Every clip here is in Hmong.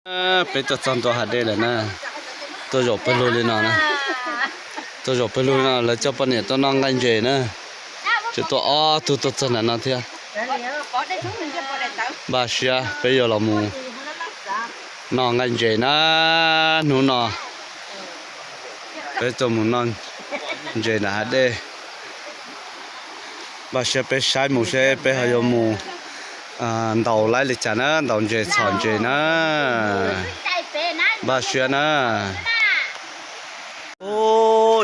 Peb tuaj txog ntua hav dej lawm na, tuaj zaum pawg lug li no na, tuaj zaum pawg lug li no lawv coj poj niam tuaj noj nqaij ntses na, tseem tuaj ob tug tuaj txog ntawm no thiab. Npaj siab peb yuav los mus noj nqaij ntses na, hnub no peb tuaj mus noj ntses nram hav dej. Npaj siab peb saib mus seb peb ho yuav mus ntaus laib li cas na, ntaus ntses txhom ntses na. Npaj siab na.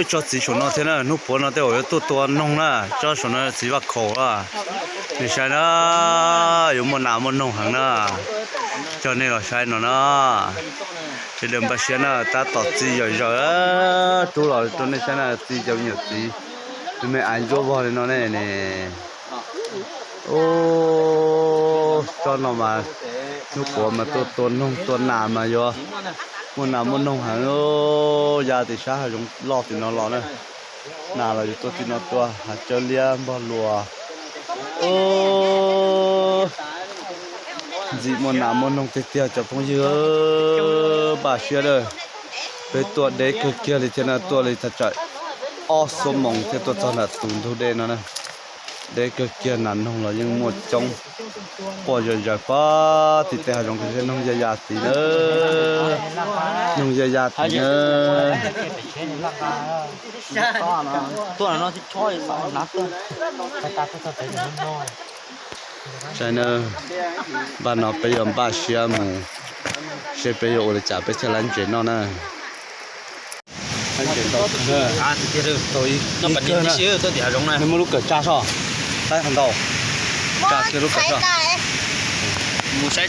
Ib tsob txiv saum no thiab na, hnub puav no tej zaum yuav tuaj tua noog na, tsob saum no txiv vaj khaum a. Nej saib na, yuav muaj nas muaj noog heev na. Coj nej los saib no na. Sawv daws npaj siab na, tab tom txi yam zawm, rub los rau nej saib na, txi cov me nyuam txiv, me me aiv ntsuab vog li no ne ne. Ub, tsob no mas hnub puav mas tuaj tua noog tua nas mas yuav muaj nas muaj noog heev. Ya tim sab hav zoov loj tim no los na, nas los yuav tuaj tim no tua, hav tsawb liab npog luas. Ntxim muaj nas muaj noog tiag tiag cov phooj ywg, npaj siab a. Peb tuaj deb kawg kiag li thiab na, tuaj li thaj tsam ob xuab moos thiaj tuaj txog nram tus ntug dej no na. Deb kawg kiag, nas noog los yeej muaj coob, quaj zom zaws pab tim tej hav zoov, noog ya ya tid na, noog ya ya tid na. Saib na, npaj no peb yuav npaj siab mus seb peb yuav ua li cas peb thiaj laib ntses noj na. Tau ib kawm na, muab lub kawm tsa soj, saib qhov ntau, tsa kiag lub kawm soj.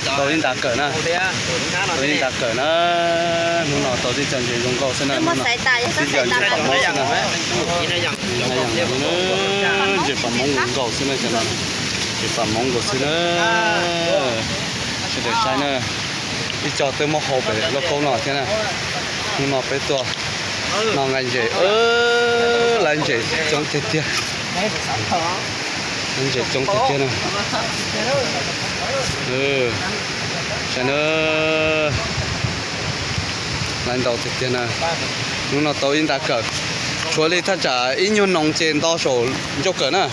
Tau ib nta kawm na, tau ib nta kawm na. Hnub no tau tib co ntses zoo nkauj xwb na, tib co ntses pam hmoob xwb na. Ntses pam hmoob zoo nkauj xwb na, ntses pam hmoob nkauj xwb na. Sawv daws saib na, ib co twb muab hau pem lauj kaub no thiab na. Hnub no peb tuaj noj nqaij ntses, laib ntses coob tiag tiag. Laib ntses coob tiag tiag na. Saib na, laib ntau tiag tiag na. Hnub no tau ib nta kawm, tshuav li thaj tsam ib nyuag noos ces nto saum ncauj kawm na.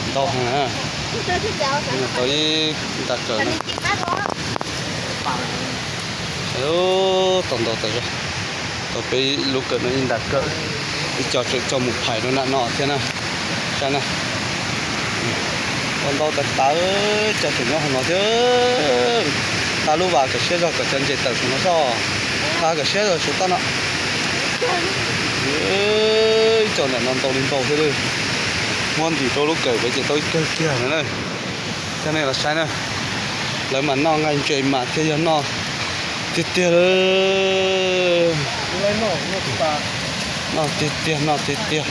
Ntau heev na. Tau ib nta kawm na. Tau ntau tas zog. Tau peb lub kawm no ib nta kawm. Ib co tseem coj mus phais rau nram no thiab na. Saib na. Ua ntau tas tas, cov tseem nyob hauv no thiab. Qab lub vas kom siab zog kom cov ntses tawm saum no soj. Qab kom siab zog saum toj no. Ib co ntawm no ntau li ntau thiab. Muab ntim rau lub kawm pem ces tau ib kawg kiag no na. Coj nej los saib na. Lawv mas noj nqaij ntses mas thiaj yog noj tiag tiag. Noj tiag tiag, noj tiag tiag.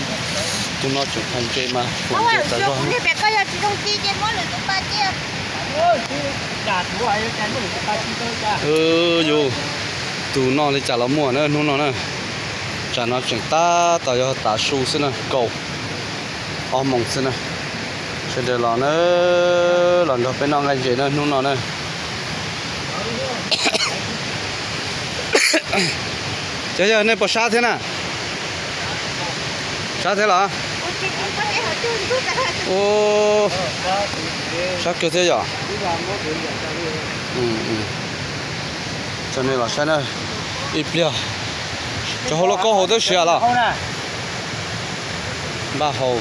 Tus no tseem phais ntses mas fuam ntses tas zog. Yus, tus noj li cas los muaj na hnub no na. Tsam no tseem tab tom yog tav su xwb na, kaum ob moos xwb na. Sawv daws los na, los nrog peb noj nqaij ntses na hnub no na. Cov yawg, nej puas sab thiab na? Sab thiab los? Sab kawg thiab yom. Coj nej los saib na, ib pliag. Cov hauv lauj kaub hauv twb siav los? Npaj hau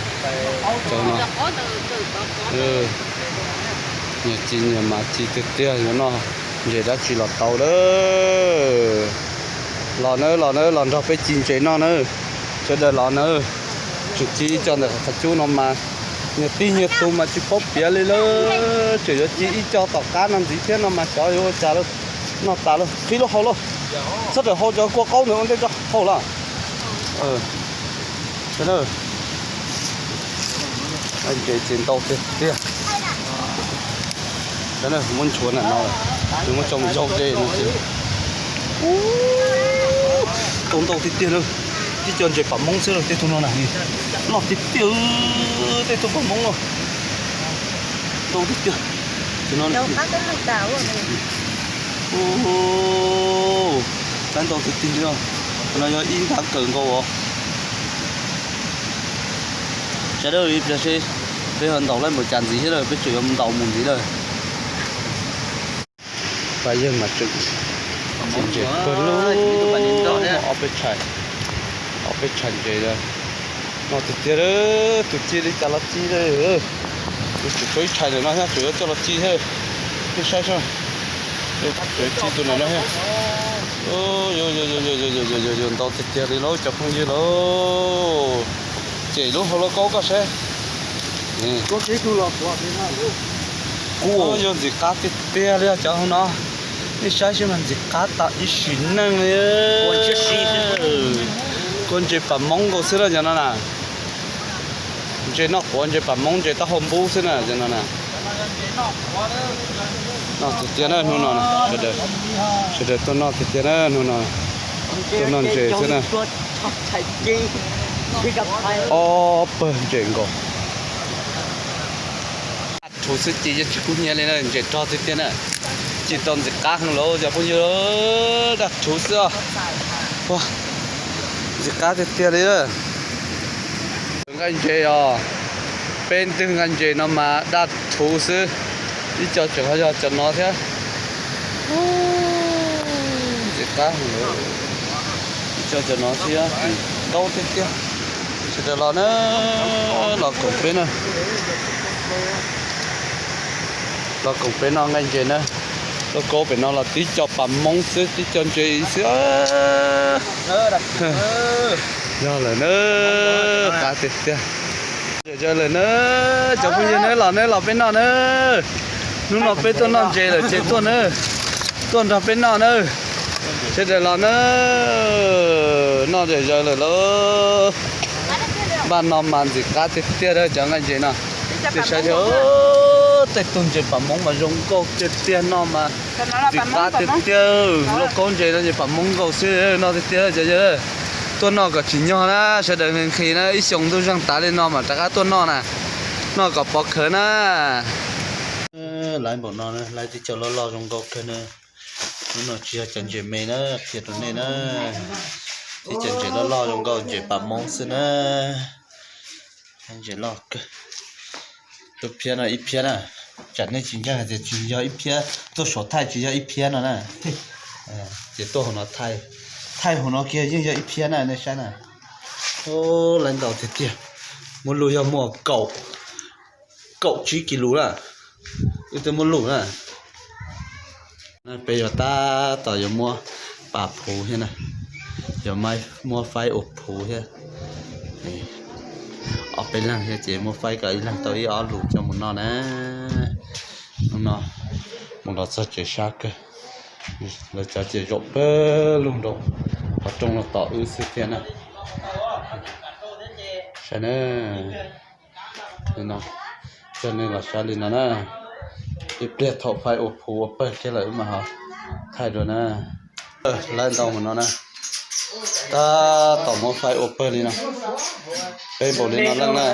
cov no. Nyias ci nyias mas ci tiag tiag, yuav noj ntses dab tsi los tau lawm. Los nawb, los nawb, los nrog peb ci ntses noj nawb. Sawv daws los nawb. Tseem ci ib co ntawm qhov cub no mas nyias tij nyias tus mas tsis paub piav li lawm. Tseem yuav ci ib co tom qab no ntxiv thiab no mas xyov yuav ua cas lawm. Noj tas lawm, qhib lub hau lauj. Txhob rawm hau, cov kua qaub ntawd ua ntej tso, hau los. Ntses ces ntau tiag tiag. Muab nchuav na no, muab tso mus zaug dej no ces ntau ntau tiag tiag na. Tib co ntses pam hmoob xwb, tej tug no na, noj tiag tiag, tej tug pam hmoob no. Ntau tiag tiag. Tus no, Ntau tiag tiag li os. No yog ib ntab kawg nkaus os. Sawv daws ib pliag seb peb ho ntaus laib npaum cas ntxiv thiab lawm, peb tseem yuav ntaus mus ntxiv lawm. Pab yawg mas tseem ntses pawg lug, ob peb tshais, ob peb tshais ntses lawm. No tiag tiag, tus ci li cas los ci lawm. Tus tseem tshuav ib tshais ntawm no thiab, tseem yuav coj los ci thiab. Nej saib seb, tseem ci tus ntawm no thiab. Yuav ntau tiag tiag li lauj cov phooj ywg lauj. Cem lub hauv lauj kaub koj saib. Kuj yog ntxim qab tiag tiag li cov hauv no. Nej saib seb mas ntxim qab tas ib sim neej li. Kua ntses pam Hmoob nkaus xwb na cov no na. Ntses noj quav, ntses pam Hmoob, ntses taub hau npub xwb na cov no na. Noj tiag tiag na hnub no, sawv daws tuaj noj tiag tiag na hnub no. Tuaj noj ntses xwb na. Ob pawg ntses nkaus. Daj rhuv xwb ces yeej tsis kub hnyiab li na, ntses rog tiag tiag na. Tsis tau ntxim qab heev lauj cov phooj ywg, daj rhuv xwb os. Ntxim qab tiag tiag li. Nqaij ntses os, peb ntwg nqaij ntses no mas daj rhuv xwb. Ib co tseem ho yog cov no thiab. Ntxim qab heev, ib co cov no thiab, ntau tiag tiag. Sawv daws los na, los koom peb na. Los koom peb noj nqaij ntses na. Lauj kaub pem no los tib co pam Hmoob xwb, tib co ntses xwb. Yog lawm na, qab tiag tiag. Yog lawm na, cov phooj ywg na, los na, los peb noj na. Hnub no peb tuaj noj ntses lawm ces tuaj na, tuaj nrog peb noj na. Sawv daws los na, noj yog lawm lauj. Npaj no mas ntxim qab tiag tiag cov nqaij ntses no. Tej saib, tej tug ntses pam Hmoob mas zoo nkauj tiag tiag, noj mas ntxim qab tiag tiag. Lauj kaub ntses no ces pam Hmoob nkaus xwb, noj tiag tiag cov yawg. Tuaj noj kom tsim nyog na, sawv daws nqhis na, ib xyoos ntuj zeeg tav li no mas rov qab tuaj noj na, noj kom pov khawv na. Laiv npaum no, laiv tib co loj loj zoo nkauj kawg na. Hnub no tsis yog cov ntses me na, qhia rau nej na, tib co ntses loj loj zoo nkauj, ntses pam Hmoob xwb na. Ntses loj kawg. Tus phiab no ib phiab na, tsam nej tsis ntseeg tias tsis yog ib phiab, tuaj suav thaij tsis yog ib phiab no na. Ces tuaj hauv no thaij, thaij hauv no kiag yeej yog ib phiab na, nej saib na. Laiv ntau tiag tiag, muaj lus yog muaj kaum, kaum tsib kis lus na, wb twb muaj lus na. Peb yuav tab tom yuav muab pas phuv thiab na, yuav muab faib ua phuv thiab. Ob peb leeg thiab ces muab faib kom ib leeg tau ib ob lus coj mus noj na. Hnub no mus los txog tsev sab kawg, lawv cov ces zaum pawg lug nraum qhov rooj no tos wb xwb thiab na. Saib na, no, coj nej los saib li no na. Ib pliag thaum faib ua phuv ua pawg kiag lawm wb mam ho thaij dua na. Laiv ntau mus no na, tab tom muab faib ua pawg li no. Peb npaum li no leej na,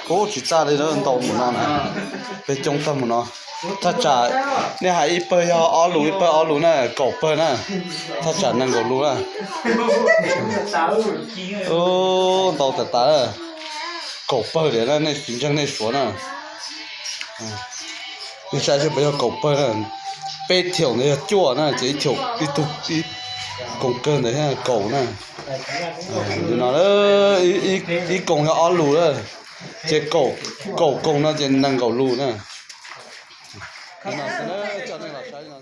kuj tsis txaj li na, ntau mus no na. Peb coob tag mus no. Thaj tsam nej hais ib pawg yog ob lus, ib pawg ob lus na, kaum pawg na. Thaj tsam nees nkaum lus na. Ntau tas tas, kaum pawg li na, nej tsis ntseeg nej suav na. Nej saib seb puas yog kaum pawg na. Peb thiaum ntawd yog cuaj na, ces ib thiaum ib tug, ib koom kawg ntawd thiab kaum na. Li no, ib koom yog ob lus na, ces kaum koom no ces nees nkaum lus na. Coj nej los saib.